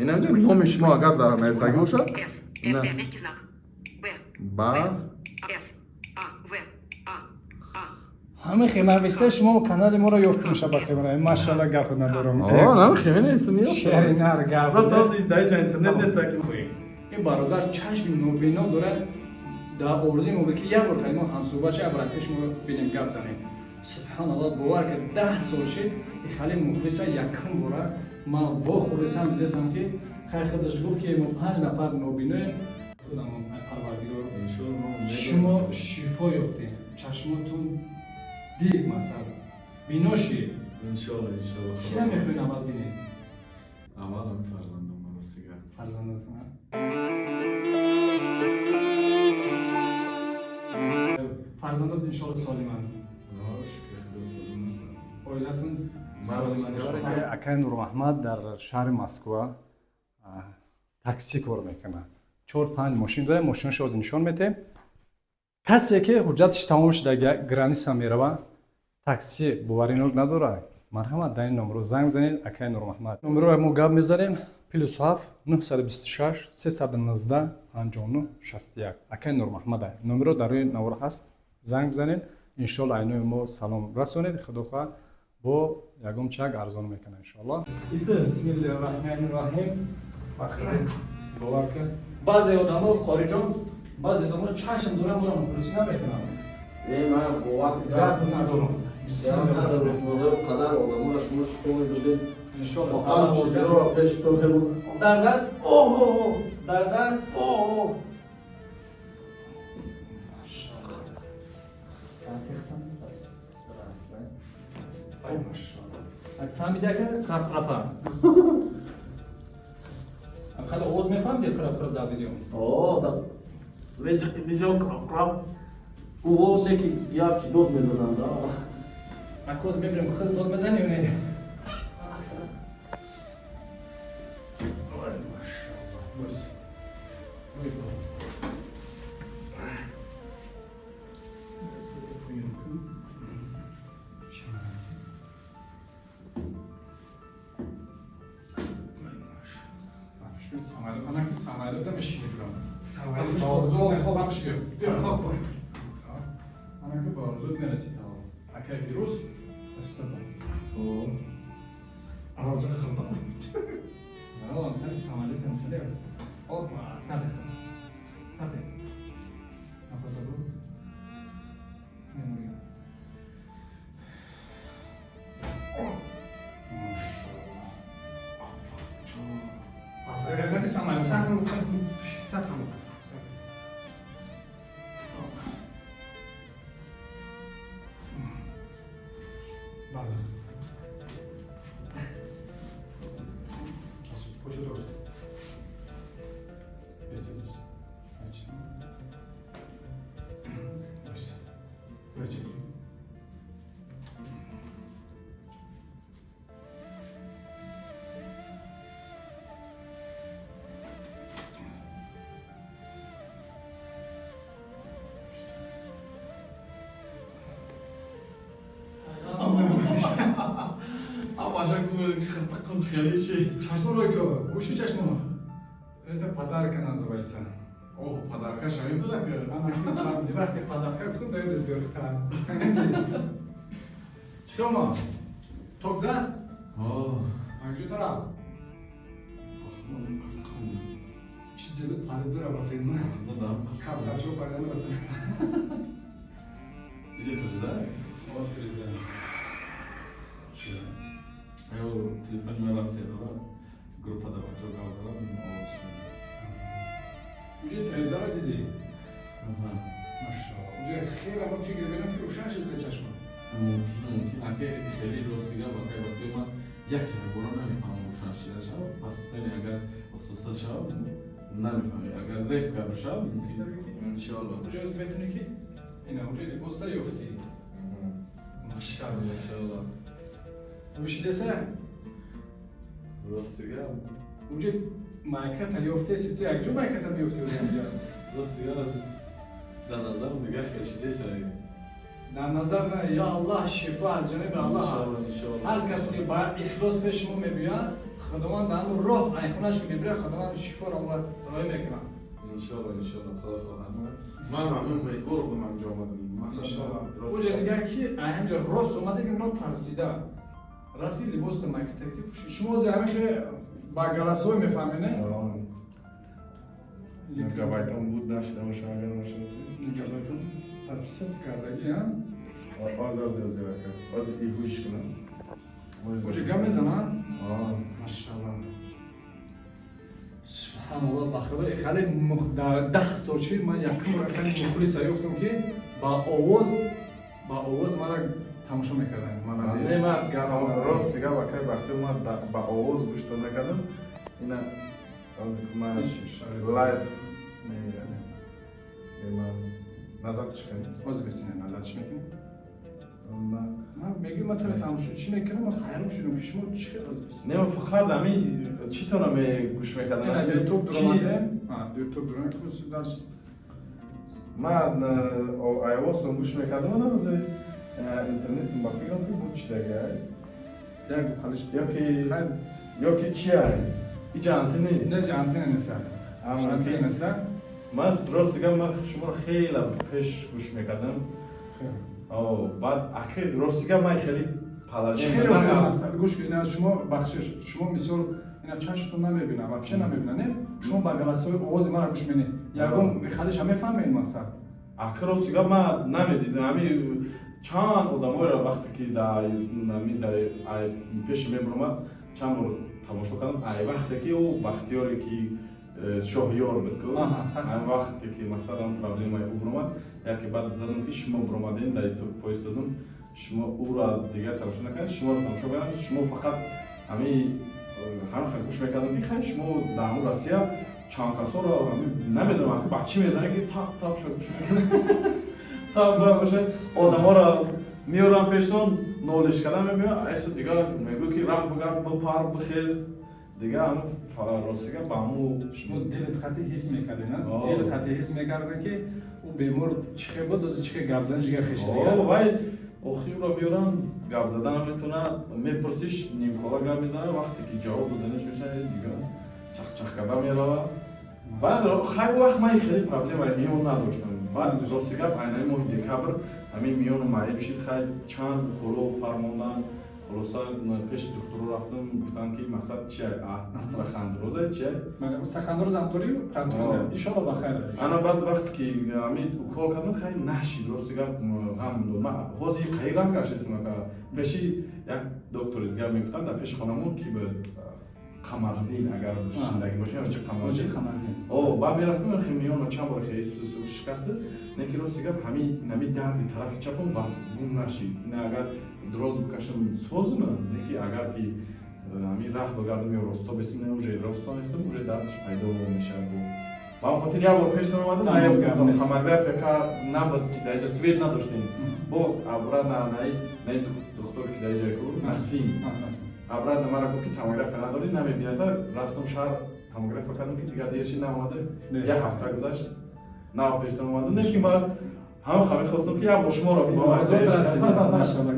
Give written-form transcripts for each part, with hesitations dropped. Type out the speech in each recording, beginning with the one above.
Инамҷа номи шумо агар дар нависагӣ бошад. С. На. Л. Д. Мягкий знак. Б. Ба. С. А. В. А. А. Ҳамин хелнависа шумо канали моро ёфтем, шабакаи моро. Машалла, гап надорам. О, хеле нестам. Шери нар гап. Просто ҳозир дар инҷа интернет нест ки. Ин бародар чашми нобино дорад. Дар орзуи мо буд, ки як бор калима ҳамсӯҳбат шавад, баракаи шуморо бинем, гап занем. Субҳаналлоҳ, бовар кард, 10 сол шид, хали мухлиса якум бора ман вохӯрдесам, дидесам, ки хай худаш гуфт, ки мо панҷ нафар нобиноем. Худамон, Парвардигор, шумо шифо ёфтем, чашмотун дид, масал, бино шид. Иншоалло, иншоалло. Кира мехоҳед аввал бинед? Аввал ҳами фарзандам, ростига. Фарзандатон. Фарзандот иншоалло солиманд? Шукри Худо. Оилатун? Ман. Акай Нурмаҳмад дар шаҳри Москва такси кор мекунад. Чор панҷ мошин дорем, мошинашо ҳозир нишон метем. Касе ки ҳуҷҷаташ тамом шуда, граница мерава, такси боваринок надорад, марҳамат, дар ин номеро занг занед. Акай Нурмаҳмад, номеро мо гап мезанем: +7 926 319 59 61. Акай Нурмаҳмада номеро дар рӯи навор ҳаст, занг бизанед. Иншоалло, айнои мо салом расонед, худо хоҳад, бо ягон чак арзон мекунад, иншоалло. Бисмиллоҳи раҳмони раҳим. Бовар кун, баъзе одамо, хориҷон, баъзе одамо чашм доранд, моро мухлисӣ намекунанд. Е, ман бовар Гап надорам. Қадар одаморо шумо шифо медодед. Иншоалло. Фақат муҷироро пеш то мебуд. Дар даст, оҳ, дар даст, оҳ. Сатихтам пас расла. Ай, машалло. Фаҳмида ки қрап-қрапа. Хеле овоз мефаҳмиди, қрап-қрап дар видео? О, да. Лечи бисёр крап-крап. Овозе ки як чи дод мезаданд, да. Акоз мебинем, худ дод мезани ё не? Ой, машалло. Бойс. Ой, бо. Дастро поён кун. Шаман. Ой, машалло. Самолет, ана ки самолет мешини бирам. Самолет. Ба орзу бахш биё. Биё, хоб кун. Ана ки ба орзуат мерасӣ таво. Акай Фирӯз, дастро. О. Аввалҷа хирдам. Ала, хеле самолетам хеле. Оп, сатихтам. Сатих. Нафас бу. Немурга. Машалло. Сатих самолет. Сахм, сахм, сахм. Бардах. Пошо дуруст. Бесизиш. Ач. Бойса. Бойчи. Амаша қиртиққум хеле. Чашморо ко, уши чашмо. Это подарка называется. О, подарка шами буда ки. Ана ки фаҳмиди, вақте подарка гуфтам, да ёдат биёрихта. Чикор ма? Ток зад? О, Анҷо тараф. Чизе буд, парид бирава филма. Додам. Кафтаршо парида мерафта. Иҷа тирза? О, тиреза. Ё телефони ман рация дорад. Группада бачаҳо гап задам, овоз шунидам. Уҷа тирезаро дидӣ? Аҳа. Машалло. Уҷа хеле ма фикр мекунам, ки рӯшан шида чашма. Мумкин, мумкин. Аке хеле ростига, акай вақте ман як бора намефаҳмам рӯшан шида шавад, пас агар ососа шавад, намефаҳмӣ. Агар резко бишавад, мумкин. Иншоалло. Уҷа метавонӣ ки ина уҷа либоста ёфтӣ. Машалло. Иншоалло. Рӯшидеса? Ростига, Уҷа майката ёфтеси, ту якҷо майката меёфти уҷа. Ростига, дар назарам дигар хел шидеса. Дар назар на, я Аллоҳ, шифо аз ҷониби Аллоҳ. Иншоаллоҳ, иншоаллоҳ. Ҳар кас ки ба ихлос пеши мо мебиёяд, Худованд дар ҳамон роҳ айхонаш ки мебиёяд, Худованд шифоро роҳӣ мекунад. Иншоаллоҳ, иншоаллоҳ, Худо хоҳад. Ман ҳамин умедвор будам анҷо омадан. Иншоаллоҳ. Уҷа нигоҳ ки ҳамҷа рост омада, ки нотарсида рафти, либосто майкатакти пӯши. Шумо ҳозир ҳамин хеле ба голосовой мефаҳмед, не? Мегабайтам буд, нашида боша, агар бошад. Мегабайтон подписаться кардаги, а? Оз, оз, оз, ака. Оз и гӯш кунам. Уҷа гап мезана? Машаллоҳ. Субҳаналлоҳ, ба Худо, хеле дар 10 сол шид, ман якум бор хеле мухлиса ёфтам, ки ба овоз мара тамошо мекардам. Не, ман рост гап, акай Бахтиёр, ман ба овоз гӯш дода накардам. Ина оз ман лайв ман назадш кардам. Ҳозир бисине, назадш мекунем. Ман мегӯям, ман тара тамошо чӣ мекунам, ман ҳайрон шудам, ки шумо чӣ хел. Не, ман фақат ҳамин читона мегӯш мекардам. Ютуб дуромадем, ютуб дуромадем, дальше. Ман овозтон гӯш мекардам, ана интернет ба фикрам ки буд чидага. Як халиш. Ёки чи ай? Иҷа антенна нест. Не, антенна нест. Антенна нест. Ман рост гап, ман шуморо хеле пеш гӯш мекардам. Баъд аки рости гап, ман хеле положение гӯш, ина шумо, бахшиш, шумо мисол ина чашмтон намебинам, вообще намебинам, не? Шумо ба голосовой овози мара гӯш менед, ягон халиша мефаҳмед, масалан? Аки рости гап, ман намедидам. Ҳами чанд одамоеро вақте ки дар пеши мебуромад, чанд бор тамошо кардам. Ай вақте ки ӯ Бахтиёре ки Шоҳиёр буд ку, ай вақте ки мақсадам проблемаи ӯ буромад, яке баъд задам ки шумо буромадем, дар ютуб пост додам, шумо ӯро дигар тамошо накардем, шуморо тамошо кардам. Шумо фақат ҳами ҳам гӯш мекардам, ки хай, шумо дар ҳамун Россия чанд касоро намедонам ба чӣ мезанед, ки тап тап шуд, тап бошад, одаморо меорам пештон, нолиш кардан мебиён, айсо дигар мегӯ ки раҳ бигард, бипар, бихез, дигар ҳамун ростига ба ҳамун. Шумо дилит қатъи ҳис мекардед, на? Дил қатъи ҳис мекардед, ки ӯ бемор чӣ хел буд, ози чӣ хел гап зани ҷигар хешида. Вай охирро меорам, гап задан наметавонад, мепурсиш, нимкола гап мезанад, вақте ки ҷавоб доданаш мешавад, дигар чахчах карда меравад. Баъд хай, вақт ман хеле проблемаи миён надоштам. Баъд рости гап, айнаи моҳи декабр ҳамин миёну маъиб шид. Хай, чанд уколо фармондан, хулоса пеши духтуро рафтам, гуфтам ки мақсад чи, остеохондроза чи. Остеохондроз ҳам дорӣ, протрузия, иншолло ба хайр. Ана баъд вақте ки ҳамин укол кардам, хай, нашид. Рости гап, ғам дод. Ман ҳозир қаи рафт гаштесам. Пеши як доктори дигар мегуфтанд, дар пеши хонамон ки Қамардин, агар шундаги бошем, чи Қамардин. О, баъд мерафтам, хе миёна чанд бор хе шикаста, не ки рости гап, ҳами нами дарди тарафи чапам ва гум нашид. Ина агар дроз бикашам, созма, не ки агар ки ҳамин раҳ бигардам ё росто бесим, не, уже росто нестам, уже дардш пайдо мешавад. Ба он хотир як бор пештон омадам, томография набуд, ки дар иҷа свет надоштем. Бо обратно наи духтур, ки дар иҷа ку Насим, обратно мара гуфт, ки томография надорӣ, намебинада. Рафтам шаҳр, томография кардам, ки дигар дерши наомада, як ҳафта гузашт, нав пештон омадам. Не ки ман ҳама ха мехостам, ки як бор шуморо.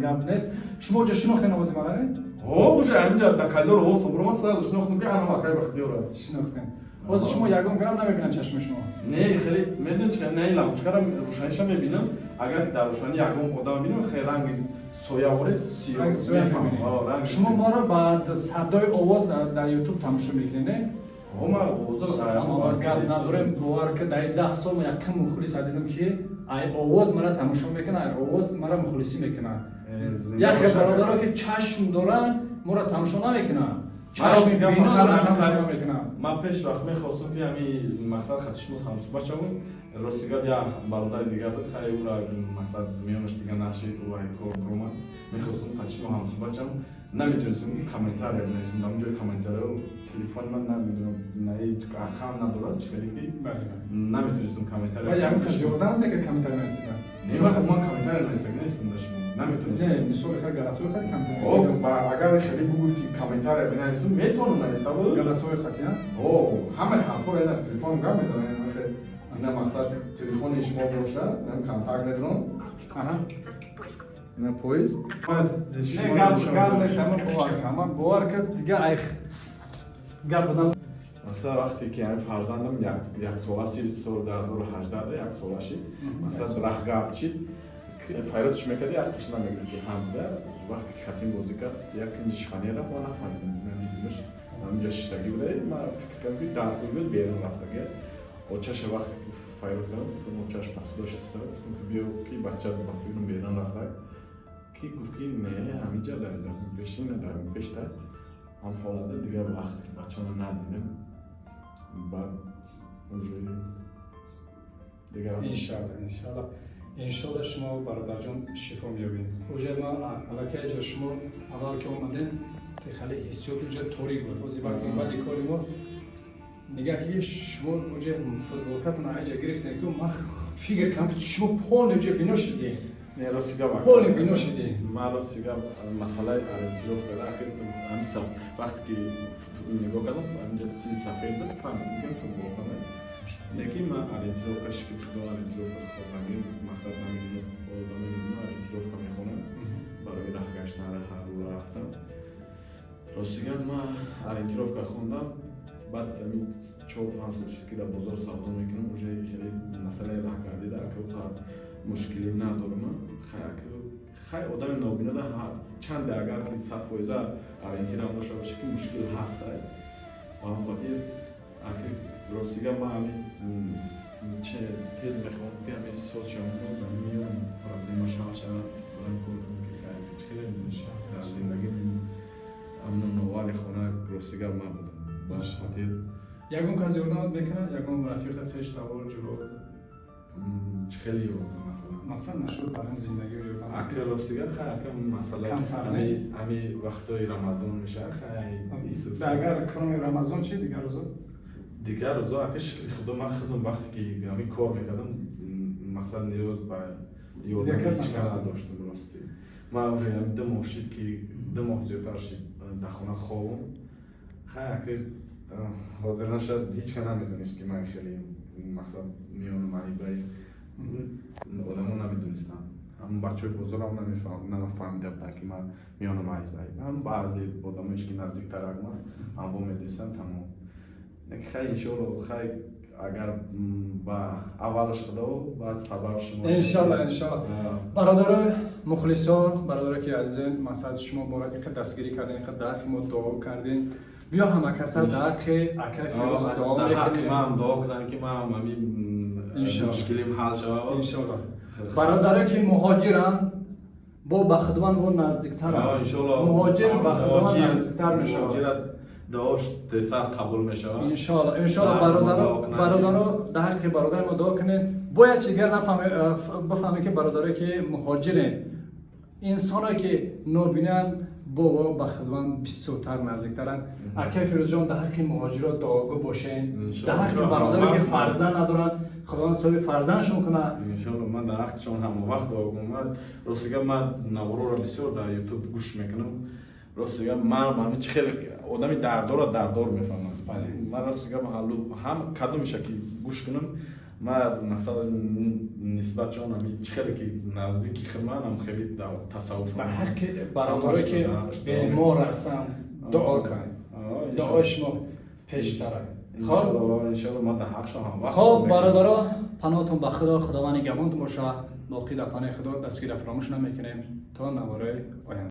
Гап нест. Шумо ҷо шинохтен овози мара, не? О, уже ҳаминҷа дар коридор овоз собуромад, сразу шинохтам, ки ана акай Бахтиёра. Шинохтем. Ҳозир шумо ягон грам намебинад чашми шумо? Не, хеле медонӣ чи, не, лампочкара рӯшаниша мебинам. Агар ки дар рӯшанӣ ягон одам бинам, хеле ранги сояворе. Сиёҳ. Шумо моро ба садои овоз дар ютуб тамошо мекунед, не? Гап надорем, бовар ки дар 10 сол якум мухлис дидам, ки ай овоз мара тамошо мекунад, ай овоз мара мухлисӣ мекунад. Як хел бародаро, ки чашм доранд, моро тамошо намекунанд, чашми бино доранд, тамошо намекунанд. Ман пеш вақт мехостам, ки ҳами мақсад хати шумо ҳамсӯҳбат шавам. Рости гап, як бародари дигар буд, хай, ӯра мақсад миёнаш дигар нашид, ӯ кор омад. Мехостам хати шумо ҳамсӯҳбат шавам, наметонистам, ки комментария бинависам. Дар он ҷои комментария телефони ман намедонам, аккаунт надорад, чӣ хеле ки наметонистам комментария. Ягон кас ёрдам мекард комментария нависидан? Не, ман комментария нависак нестам да шумо, наметонистам. Не, мисоли хай голосовой хати комментария. Агар хеле гугл ки комментария бинависам, метавонам нависта буд. Голосовой хати. О, ҳамаи ҳарфҳоро ина телефон гап мезанам, ина мақсад телефони шумо бошад, контакт медорам. Ага. Ина поиск. Не, гап нест, ама бовар кун, ама бовар кун, дига айх гап додам. Масалан, вақте ки ҳамин фарзандам яксола шид, соли 2018 яксола шид, масалан, раҳгард шид, фарёдш мекард, як қиш намегирифт, ки ҳамда вақте ки хатим бозӣ кард, як кинҷи шифоньер рафт, ма нафаҳмидам, надидимаш, ҳаминҷа шиштагӣ буда, ма фикр кардам, ки дар буд, берун рафтагӣ. Очаша вақте ки фарёд кардам, гуфтам, очаш посуда шиста, гуфтам, ки биё, ки бача ба фикрам берун рафта, ки гуфт, ки не, ҳаминҷа дар пешина, дар пешта. Ҳам ҳолата дигар вақте ки бачаро надидем, баъд уже дигар. Иншалла, иншалла, иншалла, шумо, бародарҷон, шифо меёбед. Уже ма аллакай ҷо шумо аввал ки омадем, хеле ҳиссиёт уҷа торик буд. Ҳозир вақте баъди кори мо нигаҳ ки шумо уҷа футболкатон аҷа гирифтем, ки ма фикр кардам, ки шумо полный уҷа бино шудем. Не, рости гап, Полный бино шудем. Ман, рости гап, масъалаи ориентировка ҳамиса вақте ки нигоҳ кардам, ҳаминҷа чизи сафед буд, фаҳмидам, ки футболка не. Лекин ман ориентировка, шукри Худо, ориентировка хонагӣ, мақсад намедонам, ориентировка мехонам барои раҳ гаштан, ҳар рӯ рафтан. Рости гап, ман ориентировка хондам, баъд ҳамин 4-5 сол шуд, ки дар бозор савдо мекунам, уже хеле масъалаи раҳгардида мушкилӣ надорам. Хай, одами нобино да чанде агар ки 100% ориентирам дошта боша, ки мушкил ҳаст. Ба ҳам хотир, рости гап, ман ҳамин тез мехоҳам, ки ҳамин соз шавам, меём, проблемаш ҳал шавад, кор кунам, ки хеле дар зиндагӣ амну новари хона, рости гап, ман будам. Ба хотир. Ягон кас ёрдамат мекунад? Ягон рафиқат, хеш, табор, ҷуро? Чӣ хеле ёрдам, масалан? Масалан, нашуд барои зиндагӣ ёрдам. Ака, рости гап, хай, ака, масалан, ҳами вақтҳои Рамазон мешавад, хай. Агар кроме Рамазон чи, дигар рӯзо? Дигар рӯзо, ака, шукри Худо, ман худам вақте ки ҳамин кор мекардам, мақсад, ниёз ба ёрдам ҳеҷ кас надоштам. Рости, ман уже 2 моҳ шид, ки 2 моҳ зиёдтар шид, дар хона хобам. Хай, ака, ҳозир нашад, ҳеҷ ка намедонист, ки ман хеле, мақсад, миёну маҳибаи одамо намедонистанд. Ҳамн бачаҳои бозорам нафаҳмида буданд, ки ман миёну маҳибаи. Ҳам баъзе одамоеш, ки наздиктарак ман, ҳамво медонистанд, тамом. Хай, иншоалло, хай, агар ба аввалаш Худо, баъд сабаб шумо. Иншалло, иншалло. Бародаро, мухлисон, бародаро, ки азизен, масалан, шумо бора инқадр дастгирӣ кардем, инқадр дар ҳаққи мо дуо кардем, биё ҳама каса дар ҳаққи акай Фирӯз дуо мекунем. Ман дуо кунам, ки ман ҳамин мушкилим ҳал шавад. Иншалло. Бародаро, ки муҳоҷиранд, бо ба Худованд бо наздиктаранд. Муҳоҷир ба Худованд наздиктар мешавад. Дуош тезтар қабул мешавад. Иншоалло, иншоалло. Бародаро, бародаро, дар ҳаққи бародари мо дуо кунед. Бояд чигар бифаҳмед, ки бародарое, ки муҳоҷирен, инсоное, ки нобинанд, бо ба Худованд бисёртар наздиктаранд. Акай Фирӯзҷон, дар ҳаққи муҳоҷирот дуогӯ бошен, дар ҳаққи бародаре, ки фарзанд надоранд, Худованд соҳиби фарзандшон кунад. Иншоалло, ман дар ҳаққишон ҳама вақт дуо кунам. Рости гап, ман навороро бисёр дар Ютуб гӯш мекунам. Рости гап, ман ҳамин чи хеле одами дардорро дардор мефаҳмам. Ман, рости гап, ҳам кадомеша ки гӯш кунам, ман, масалан, нисбат чон ҳами чӣ хеле ки наздики хидматам, хеле тасаввур. Ба ҳаққи бародарое, ки бемор ҳастанд, дуо кунед, дуои шумо пештара. Иншоалло, ман дар ҳақшон ҳам вақт. Хоб, бародаро, паноҳтон ба Худо, Худованди гамонтон боша. Боқӣ дар паноҳи Худо, дастгира фаромӯш намекунем. То навораи оянда.